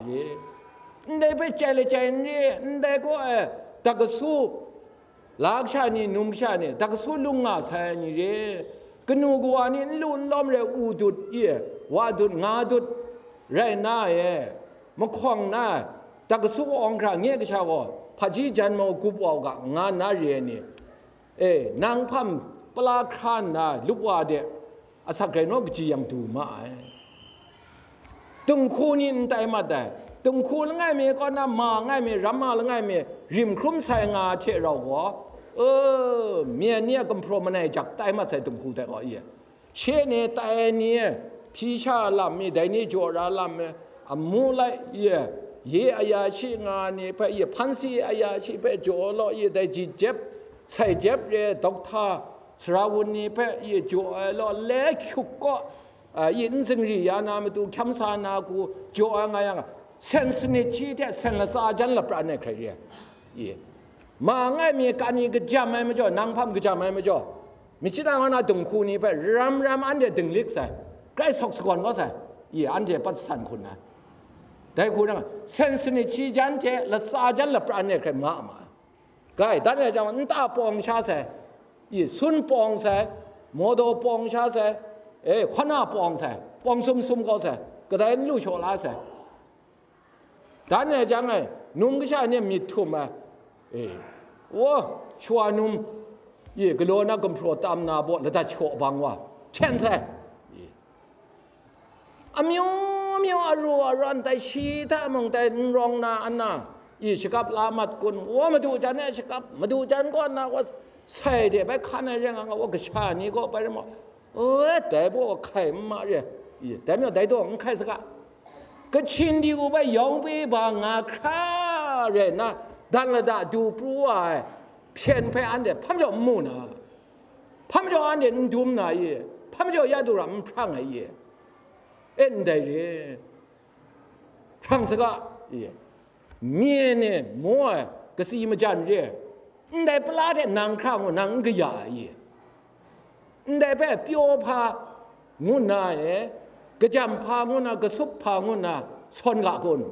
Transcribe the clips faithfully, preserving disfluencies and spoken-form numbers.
ye. Ndai hpe chyai lachyai n re, ndai gaw, eh, dakasu, la kasha ni, num kasha ni, dakasu lung nga sai ni re, kanu kawa ni n lu n lawm re, u dut, ye, wa dut, nga dut, rai nna, ye, mahkawng na, dakasu awng hkra nye kasha gaw, hpaji jan mau gup wa u ga, nga nna re ai ni, e, nang hpam pala hkra nna lup wa de, asak rai naw kaji yang du ma ai. Dinghku ni n tai mat ai. Dinghku langai mi kaw na ma langai mi, ramma langai mi, rim hkrum sai nga hte rau gaw, e, myen ni a gumhpraw manai jak tai mat sai dinghku hte gaw, ye. She ni tai ni, hpyi sha lam mi, dai ni jaw ra lam mi, amu lai, ye, ye aya shi nga ni hpe, ye, hpansi aya shi hpe jaw law, ye, dai ji jep, sai jep re, dokta, sara wun ni hpe, ye, jaw ai law, le hkyuk kaw, a, ye, n zingri ya na matu, hkyam sa na hku jaw ai nga yang, sen sanit shi hte sen latsa jan lapran ai hkrai re ai, ye. Ma langai mi kan ni kajam ai majaw, nang hpam kajam ai majaw, Myitkyina nga na dinghku ni hpe ram ram anhte dinglik sai, grai sawk sagawn kau sai, ye, anhte pat san hkun ai. Dai hku nang, sen sanit shi jan hte latsa jan lapran e hkrai ma ma ai. Grai, dan e jang, nta pawng sha sai, ye, sun pawng sai, mawdaw pawng sha sai, e, hkauna pawng sai, pawng sum sum kau sai, kadai n lu shaw la sai. Dan e jang e, num kasha ni myit htum ai, e, wa, shawa num, ye, galaw na gumhpraw tam na baw ladat shaw bang wa, hpyen sai, e, amyu myu aru aran tai shi hta mung tai n rawng na an na, ye, shakap la mat kun, wa, madu jan e shakap, madu jan kaw na wa, sai de bai hkan ai ring nga, wa, kasha ni kaw bai rai maw, e, dai baw hkai n ma re, ye, dai majaw dai daw n hkai saga. Kachin di u bai yawng pyi ba nga hkra rai nna, dan lada du pru wa ai hpyen hpe anhte hpa majaw n mu na, hpa majaw anhte n dum na ye, hpa majaw ya du ra n hprang ai ye, e, ndai re, hprang saga ye, myen e maw ai katsi majan re, ndai pala hte nang hkra ngu nang n kaya ai ye. Ndai hpe pyaw hpa ngu nna e, kajam hpa ngu nna, kasup hpa ngu nna sawn ga kun.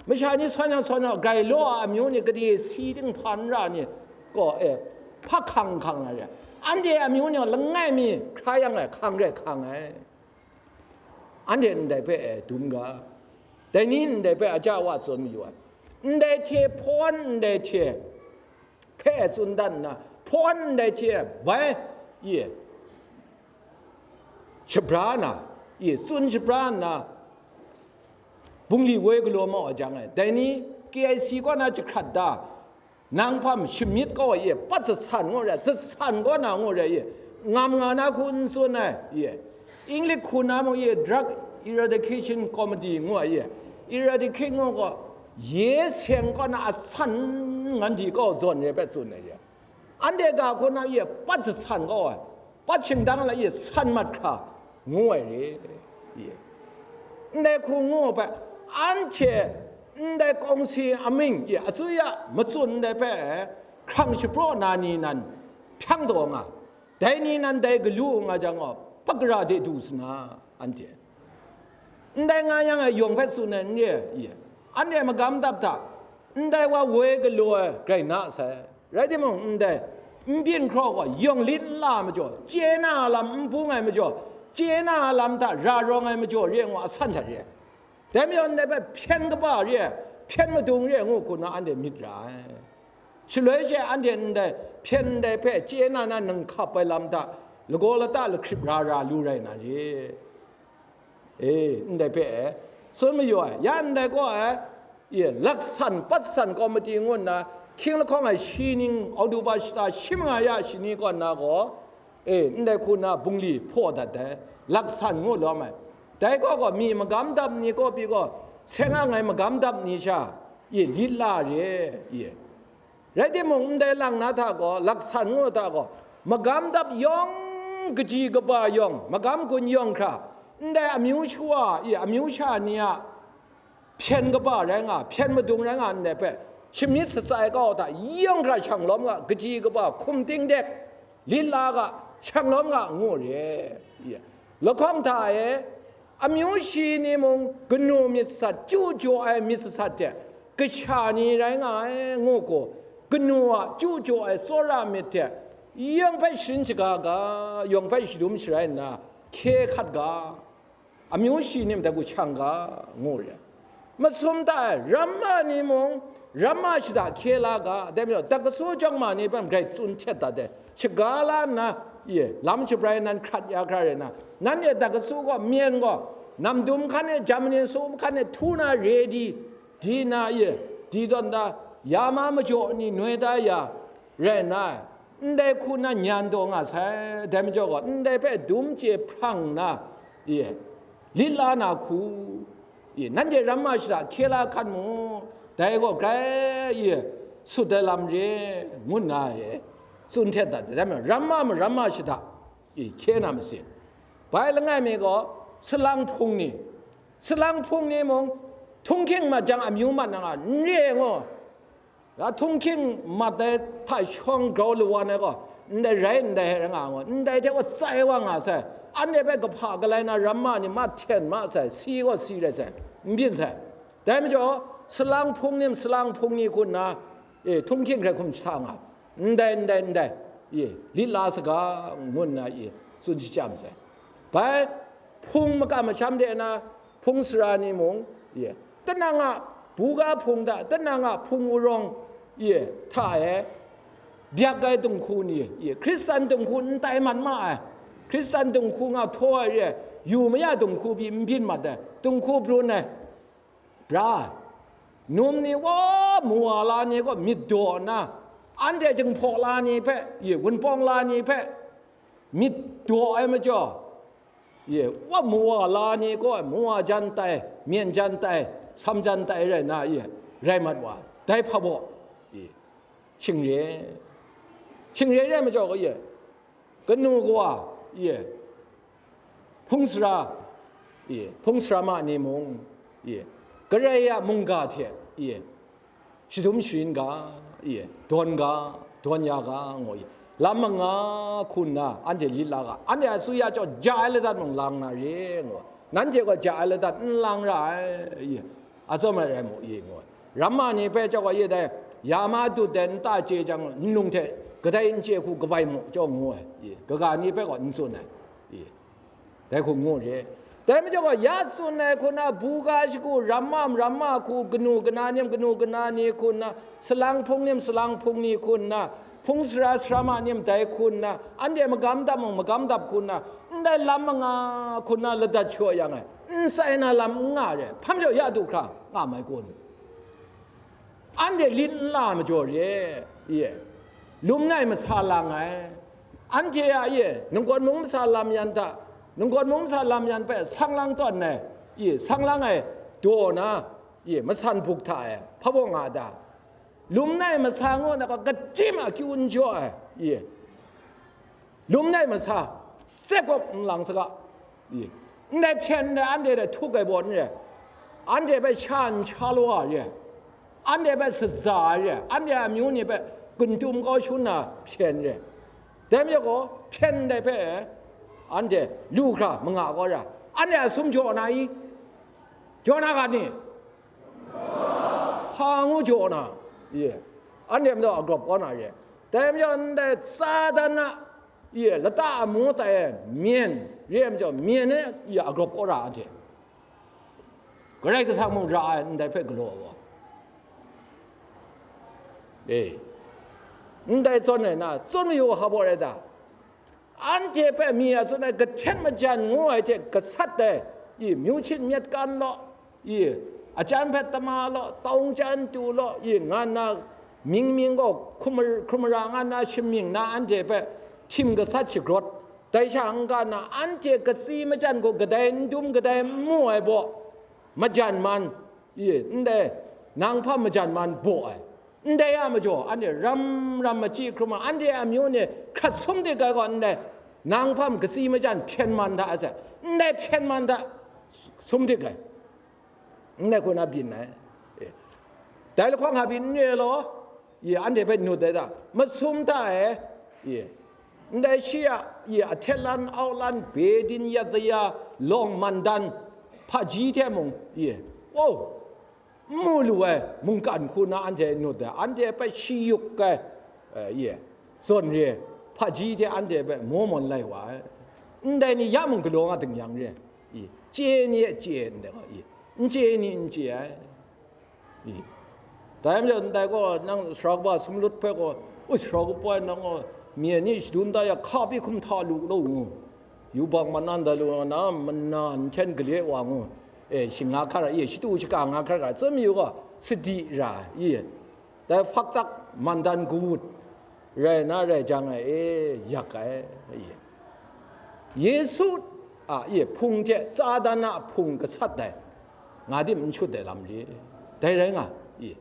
Masha ni sawn yang sawn yang, grai law a amyu ni, gade si dinghpan ra ni gaw, e, hpa hkang hkang na re. Anhte amyu ni langai mi hkra yang ai, hkang rai hkang ai. Anhte ndai hpe, e, dum ga. Dai ni ndai hpe aja wa tsun mayu ai. Ndai hte hpawn, ndai hte hpe tsun dat nna, hpawn ndai hte bai, ye, shabra na, ye, tsun shabra nna, bungli woi galaw mau a jang e, dai ni K I C kaw na jahkrat da, nang hpam shamyit kau ai, ye, pat zasan ngu re, zasan kaw na ngu re, ye, ngam nga na hku n tsun ai, ye, English hku na mung, ye, Drug Eradication Committee ngu ai, ye, eradicate ngu gaw, ye seng kaw na asan ngan di kau zawn re hpe tsun ai, ye. Anhte ga hku na, ye, pat zasan kau ai, pat shingdang la, ye, san mat hkra ngu ai re, ye. Ndai hku ngu ai hpe, anhte ndai kawngsi amying, ye, asuya matsun ndai hpe hkrang shapraw na ni nan hpyang taw nga, dai ni nan dai galu nga jang gaw, pakara de du sa na, anhte. Ndai nga yang e yawng hpe tsun ai n re ai, anhte magam dap hta, ndai wa woi galaw ai grai na sai. Rai timung, ndai n byin hkraw gaw yawng lit n la ai majaw, chye na lam n bung ai majaw, chye na lam hta ra rawng ai majaw re ngu asan hta re ai. Dai majaw ndai hpe hpyen kaba re ai, hpyen madung re ai ngu hku na anhte myit ra ai. Shaloi she anhte ndai hpyen ndai hpe chye na na nang hkap ai lam hta lagaw lata lahkrip ra ra lu rai na re. E, ndai hpe e, tsun mayu ai, ya ndai kaw e, ye, laksan patsan komiti ngu nna, hkying lahkawng ai shi ning, Oktoba shata shi manga ya shani kaw nna gaw, e, ndai hku na bungli hpaw dat ai, laksan ngu lawm ai. Dai kaw gaw, mi magam dap ni kaw pyi gaw, seng ang ai magam dap ni sha, ye, lit la re, ye. Rai timung, ndai lang na hta gaw, laksan ngu hta gaw, magam dap yawng, kaji kaba yawng, magam gun yawng hkra, ndai amyu shawa, i, amyu sha ni a hpyen kaba rai nga, hpyen madung rai nga ndai hpe, shamyit shatsai kau hta, yawng hkra shang lawm nga, kaji kaba hkum ting dek, lit la ga, shang lawm nga, ngu re. I, lahkawng hta e, Amyu shi ni mung kanu myit sat, chyu jaw ai myit sat hte kasha ni rai nga ai, ngu gaw, kanu a chyu jaw ai tsawra myit hte yawng hpe sharin shaga ga, yawng hpe shadum sharai nna, hkye hkat ga, amyu shi ni mung dai hku shang ga, ngu re. Masum ta ai, ramma ni mung, ramma shada hkye la ga, dai majaw, dakasu jawng ma ni hpe grai tsun htet dat ai, shaga la nna, ye, lam shabrai nan hkrat ya hkra re na, nanhte dakasu gaw, myen gaw, namdum hkan e, jam ni su hkan e, htu na re di, di na, ye, di tawn da, ya ma majaw ni noi da ya, rai nna, ndai hku na nyan taw nga sai, dai majaw gaw, ndai hpe dum chye hprang nna, ye, lit la na hku, i, nanhte ramma shada hkye la hkan mu, dai gaw grai, i, sut ai lam re, ngu nna, i, tsun htet dat, dai majaw, ramma ma ramma shada, i, hkye na masin. Bai langai mi gaw, salang hpung ni, salang hpung ni mung, htunghking mat jang amyu mat na nga, n re ngu, Ya htunghking mat ai hta shawng grau lawan ai gaw, ndai rai ndai hte rai nga ngu, ndai hte wa tsai wa nga sai, anhte hpe kahpa galai na ramma ni ma hten ma sai, si gaw si rai sai, n byin sai. Dai majaw, salang hpung nim, salang hpung ni hku nna, e, htunghking hkrai hkum jahta nga, ndai, ndai, ndai, e, lit la saga, ngu nna, e, tsun shachyam sai. Bai, hpung makam masham de na, hpung sara ni mung, ye, tinang a buga hpung hta, tinang a hpung wurawng, ye, hta e, byak ai dinghku ni, ye, Hkristan dinghku n tai mat ma ai, Hkristan dinghku nga htaw ai re ai, yu maya dinghku pyi n byin mat ai, dinghku brun ai, bra ai, num ni wa, mawa la ni gaw myit daw nna, anhte jinghpaw la ni hpe, ye, wunpawng la ni hpe myit daw ai majaw, ye, wa mawa la ni gaw, mawa jan tai, myen jan tai, sam jan tai rai na, ye, rai mat wa, dai hpa baw, ye, shingre, shingre rai majaw, ye, kanu kawa, ye, hpung sara, ye, hpung sara ma ni mung, ye, Karai a mungga hte, ye, shadum sharin ga, i, dawn ga, dawn ya ga, ngu i, lam manga hku nna anhte lit la ga, anhte a su ya chyawm ja ai ladat mung lang na re, ngu, nanhte gaw ja ai ladat n lang ra ai, i, atsawm ai rai mu, i, ngu, ramma ni hpe chyawm gaw, i, dai, ya ma dut ai nta chye jang, nlung hte kadai n chye hku kabai mu, chyawm ngu ai, i, kaga ni hpe gaw n tsun ai, i. Dai hku ngu re. Dai majaw gaw, ya tsun ai hku na, buga shagu, ramma, ramma hku, kanu kana nim, kanu kana ni hku na, salang hpung nim, salang hpung ni hku na, hpung sara, sara ma nim dai hku na, anhte magam dap mung, magam dap hku na, ndai lam manga hku na ladat shaw yang ai, n sai na lam n nga re, hpa majaw ya du hkra nga mai kun? Anhte lit n la majaw re, ye, lum nai masa lang ai, anhte a, ye, ningkawt mung masa lam yan hta, ningkawt mung masa lam yan hpe sang lang tawn ai, ye, sang lang ai daw na, ye, masan buk hta e hpa baw nga da, lum nai masa ngu na gaw, kachyi ma akyu n jaw ai, ye, lum nai masa, tsep gawp n lang saga, i, ndai hpyen ndai anhte hte htuk ai baw n re, anhte hpe sha n sha law ai re, anhte hpe saza ai re, anhte a amyu ni hpe guntum kau shangun na hpyen re. Dai majaw gaw, hpyen ndai hpe anhte lu hkra manga kau ra, anhte a sum jaw na i? Jaw na ga ni? Hpa ngu jaw na, ye, anhte majaw agrawp kau na re. Dai majaw ndai Satan a, ye, lata amu tai ai myen re ai majaw, myen e, ye, agrawp kau ra anhte. Karai Kasang mung ra ai ndai hpe galaw ai wa. E, ndai zawn ai na, tsun mayu hpa baw rai ta? Anhte hpe mi a tsun ai kahten majan ngu ai hte gasat ai, i, myu hkyit myit kan law, i, a chyan hpe tama law, tawng chyan tu law, i, nga nna, ming ming gaw hkum mar-, hkrum mara nga nna, shamying na anhte hpe htim gasat shagrawt, dai sha n-ga nna, anhte katsi majan gaw kadai n dum, kadai n mu ai baw, majan man, i, ndai, nang hpa majan man baw ai. Ndai a majaw, anhte ram ram machyi hkrum ai, anhte a amyu ni hkrat sum dik ai gaw, ndai, nang hpa katsi majan hpyen man hta a sai, ndai hpyen man hta sum dik ai, ndai hku na byin ai. E, dai lahkawng nga byin n re law, ye, anhte hpe nut ai ta, masum hta e, ye, ndai shi a, ye, a htet lan, au lan, Bedin, Yadaya, lawng, Mandan, hpaji hte mung, ye, wow, n mu lu ai mungkan hku na anhte nut ai, anhte hpe shi yuk ai, eh, ye, zawn re, hpaji hte anhte hpe maw mawn lai wa ai. Ndai ni ya mung galaw nga ding yang re, i, chye ni e chye ndai ga, i, n chye ni n chye ai, i. Dai majaw ndai gaw, nang sara kaba sumlut hpe gaw, u, sara kaba nang gaw, myen ni shadum da ya, hka bi hkum hta lu law ngu, yubak manan da lu na, mana nhten gale wa ngu, e, shinga hkar, e, shatu shaka nga hkar ga, chyum yu gaw, sadi ra, i, dai hpaktak mandan kawut rai na rai jang ai, e, yak ai, e. Yesu a, e, hpung hte Satan a hpung gasat ai, nga dim n shut ai lam re, dai rai nga, e.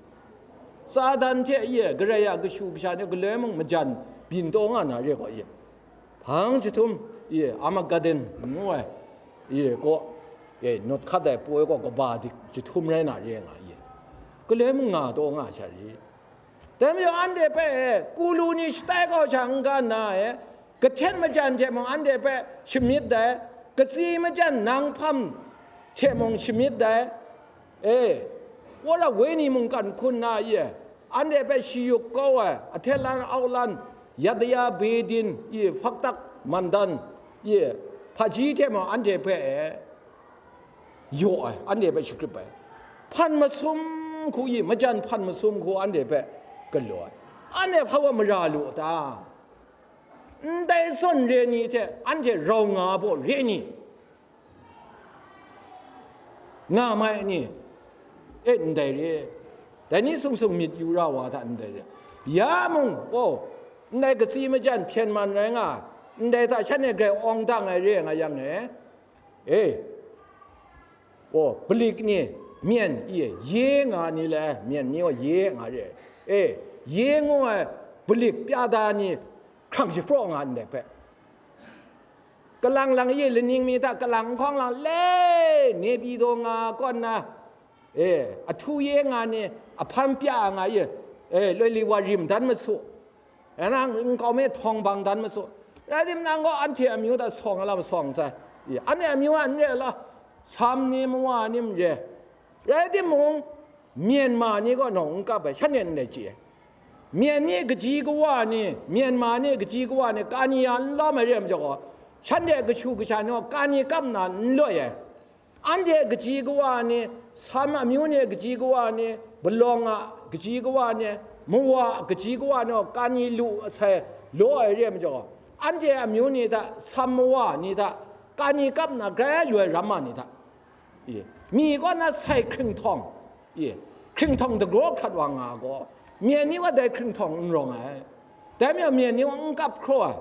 Satan hte, e, Karai a kashu kasha ni galoi mung majan byin taw nga na re gaw, e. Hpang jahtum, e, Armageddon ngu ai, e, kaw, e, nut hkat ai poi gaw kaba dik jahtum rai na re nga, e. Galoi mung nga taw nga sha re. Dai majaw anhte hpe, e, kulu ni shatai kau sha n-ga nna, e, kahten majan hte mung anhte hpe shamyit dai, katsi majan nang hpam hte mung shamyit dai, e, wora wenyi mungkan hku nna, e, anhte hpe shiyuk kau ai, ahtet lan, au lan, yat ya, bedin, e, hpaktak mandan, e, hpaji hte mung anhte hpe, e, yaw ai, anhte hpe shagrip ai. Hpan masum hku, e, majan hpan masum hku anhte hpe galaw ai. Anhte hpa wa mara lu a ta? Ndai zawn re ni hte anhte rau nga baw re ni? Nga mai ni? E, ndai re. Dai ni sung sung myit yu ra wa hta ndai re. Ya mung, oh, ndai katsi majan hpyen man rai nga, ndai hta shanhte grai awng dang ai re nga yang e, e, oh, balik ni, myen, e, ye nga ni le, myen ni wa ye nga re. E, ye ngu ai balik pya da ni hkrang shapraw nga ndai hpe. Kalang lang ye laning mi hta kalang nhkawng lang le, Nepidaw nga kaw nna, e, ahtu ye nga ni, ahpan pya nga ye, e, loi li wa rim dan masu, e, nang nkau me htawng bang dan masu, rai tim nang gaw anhte amyu hta sawng lam sawng sai, e, anhte amyu a n re la, Sam ni, mawa ni n re, rai timung, Myanmar ni gaw nawng n kap ai, shanhte ndai chye ai. Myen ni kaji kawa ni, Myanmar ni kaji kawa ni, kani ya n lawm ai re ai majaw gaw, shanhte kashu kasha ni gaw kani kap nna n loi ai. Anhte kaji kawa ni, Sam amyu ni kaji kawa ni, Balawng a kaji kawa ni, Mawa a kaji kawa ni gaw kani lu sai law ai re ai majaw gaw, anhte amyu ni hta, Sam mawa ni hta, kani kap nna grai loi ram ma ni hta, e, mi kaw na sai hkringhtawng, e, hkringhtawng dagraw hkrat wa nga gaw, myen ni wa dai hkringhtawng n rawng ai. Dai majaw myen ni wa n kap hkraw ai.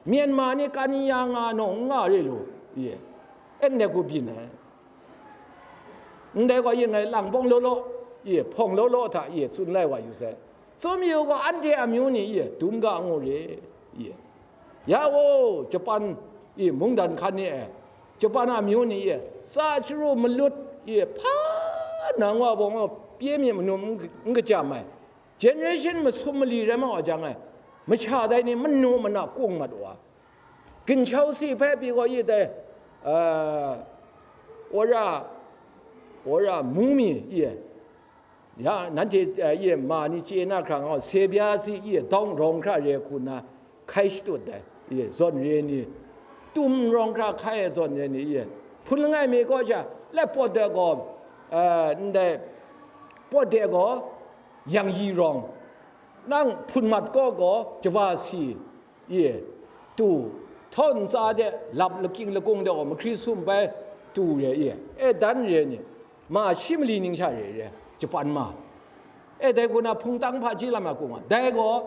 Myanmar ni kani ya nga nawng n nga re lu, e, e ndai hku byin ai. Ndai gaw yin ngai lang bawng law law, e, hpawng law law hta, e, tsun lai wa yu sai. Chyum yu gaw, anhte amyu ni, e, dum ga ngu re, e. Ya wo, Japan, e, mungdan hkan ni e, Japan amyu ni e, tsa chyaru malut, e, hpa nang wa bawng pye myit manu n, n kajam ai, generation masum mali rai ma wa jang e, masha dai ni manu mana kung mat wa, ginshau si hpe pyi gaw, yi dai, a, wora, wora mung mi, yi, ya, nanhte, a, yi, ma ni chye na hkra nga, se bya si, yi, dawng rawng hkra re hku nna, hkai shatut ai, yi, zawn re ni, tum rawng hkra hkai ai zawn re ni, yi, hpun langai mi kaw sha, lai pawt de gaw, a, ndai, pawt de gaw, yang yi rawng, nang hpun mat kaw gaw, jaba si, e, tu, htau ntsa de, lap lakying lakung de gaw, mahkri sum bai, tu re, e, e, dan re ni, ma shi mali ning sha re, re, Japan ma, e, dai hku na hpungtang hpaji lam a kung a, dai gaw,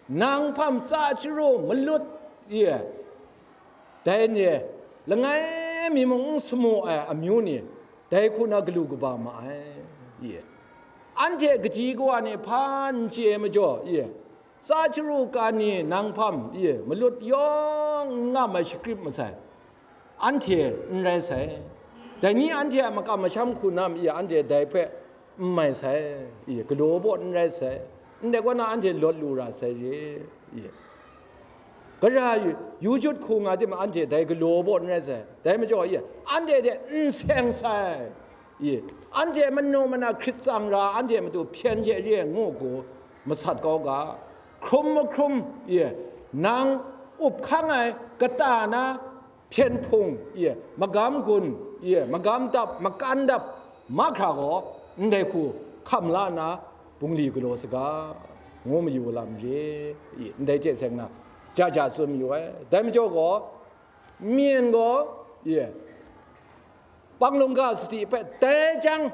nang hpam tsa chyaru malut, e, dai re, langai mi mung n samu ai amyu ni, dai hku na galu kaba ma ai, e. Anhte kaji kawa ni hpa n chye ai majaw, e, tsa chyaru ka ni nang hpam, e, malut yawng n ngam ai shakrip masai, anhte n rai sai. Dai ni anhte a makam masham hku na ma, e, anhte dai hpe n mai sai, e, galaw baw n rai sai, ndai kaw na anhte lawt lu ra sai re, e. Gara yu, yu jut hku nga tim, anhte dai galaw baw n rai sai. Dai majaw, ye, anhte hte n seng sai. Ye, anhte manu mana hkrit tsang ra, anhte matu hpyen hte re ngu hku masat kau ga. Hkrum mahkrum, ye, nang up hkang ai kata na hpyen hpung, ye, magam gun, ye, magam dap, makan dap, mahkra gaw ndai hku hkam la nna bungli galaw saga, ngu mayu lam re, ye, ndai hte seng na, ja ja tsun mayu ai. Dai majaw gaw, myen gaw, ye, panglung ga sadi hpe dai jang,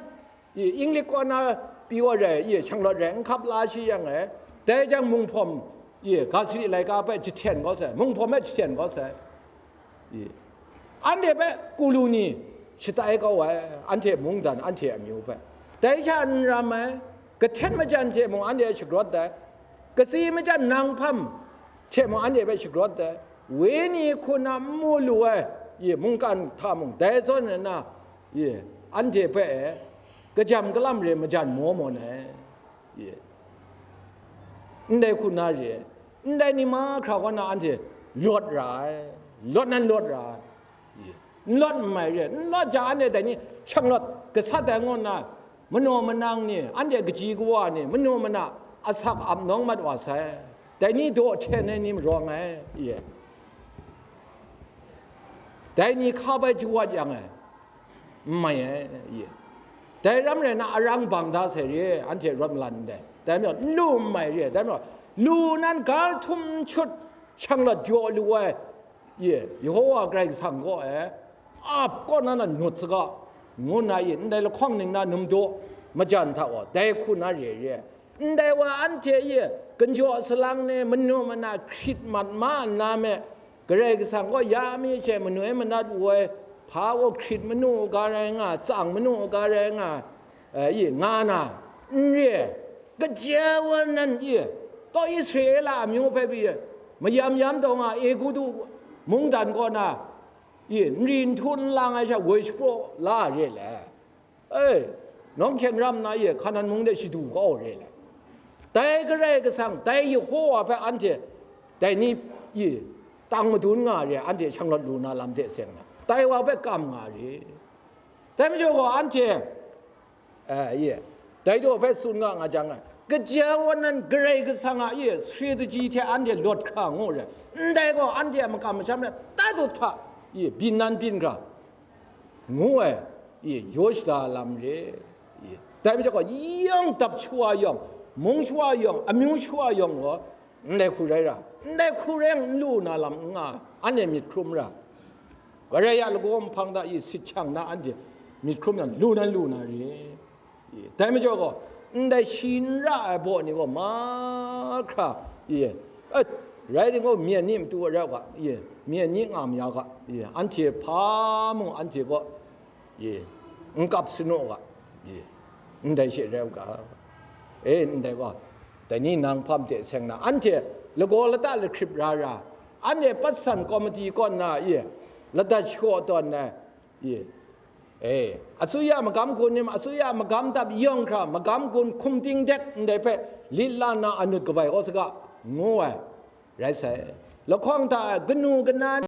ye, English kaw na pyi wa rai, ye, shanglawt rai, n hkap la shi yang e, dai jang munghpawm, ye, ga sadi laika hpe jahten kau sai, munghpawm hpe jahten kau sai. Ye. Anhte hpe kulu ni shatai kau ai, anhte mungdan, anhte amyu hpe. Dai sha n ram ai, kahten majan hte mung anhte shagrawt ai, katsi majan nang hpam hte mung anhte hpe shagrawt ai, wenyi hku na n mu lu ai, ye, mungkan hta mung dai zawn nna, ye, anhte hpe e, kajam kalam re majan maw mawn ai, ye, ndai hku na re ai. Ndai ni mahkra kaw na anhte lawt ra ai, lawt nan lawt ra ai, ye, n lawt n mai re ai, n lawt jang anhte dai ni shanglawt gasat ai ngu nna, manaw manang ni, anhte kaji kawa ni, manu mana asak ap nawng mat wa sai, dai ni daw hten ai ni marawng ai, ye, dai ni hka bai jawat yang ai, n mai ai, ye. Dai ram rai na, arang bang da sai re, anhte rawt malan ndai. Dai majaw, n lu n mai re, dai majaw, lu nan gar htum n shut, shanglawt jaw lu ai, ye, Yehova Karai Kasang gaw e, ap kaw na na nut saga, ngu nna, ye, ndai lahkawng ning na num daw majan hta wa, dai hku na re re ai. Ndai wa anhte, ye, kanjaw salang ni manu mana hkrit mat ma nna me, Karai Kasang gaw ya mi hte manu e manat wu ai, hpa gaw hkrit manu u ga rai nga, tsang manu u ga rai nga, eh, i nga na, n re ai. Kaja wa nan i, kau Israela amyu hpe pyi, mayam yam taw nga, Egutu mungdan kaw na, i, n ri n htu n lang ai sha woi shapraw la re le. E, nawng hkyeng ram na, i, Hkanan mung de shadu kau re le. Dai Karai Kasang, dai Yehova hpe anhte, dai ni, i, tang madun nga re, anhte shanglawt lu na lam de seng na, dai wa hpe kam nga re. Dai majaw gaw anhte, e, i, dai daw hpe tsun nga nga jang, kaja wa nan Karai Kasang a, i, strategy hte anhte lawt hkra ngu re, ndai gaw anhte a makam masham na, tat u hta, i, byin nan byin hkra, ngu ai, i, yaw shada lam re, i, dai majaw gaw, yawng dap shawa yawng, mung shawa yawng, amyu shawa yawng gaw, ndai hku rai ra, ndai hku rai n lu na lam n nga, anhte myit hkrum ra, Karai a lagaw nhpang hta i sit shang na anhte myit hkrum yang lu nan lu na re. I, dai majaw gaw, ndai shi n ra ai baw ni gaw mahkra, i, e, rai timung, myen ni matu rau ga, i, myen ni ngam ya ga, i, anhte hpa mung anhte gaw, i, n kap sanu ga, i, ndai she rau ga, e, ndai gaw, dai ni nang hpam hte seng na, anhte lagaw lata lahkrip ra ra, anhte patsan komiti kaw nna, i, ladat shaw tawn ai, i, e, asuya magam gun ni ma, asuya magam dap yawng hkra, magam gun hkum ting dek ndai hpe lit la nna anut kabai kau saga, ngu ai, rai sai. Lahkawng hta e kanu kana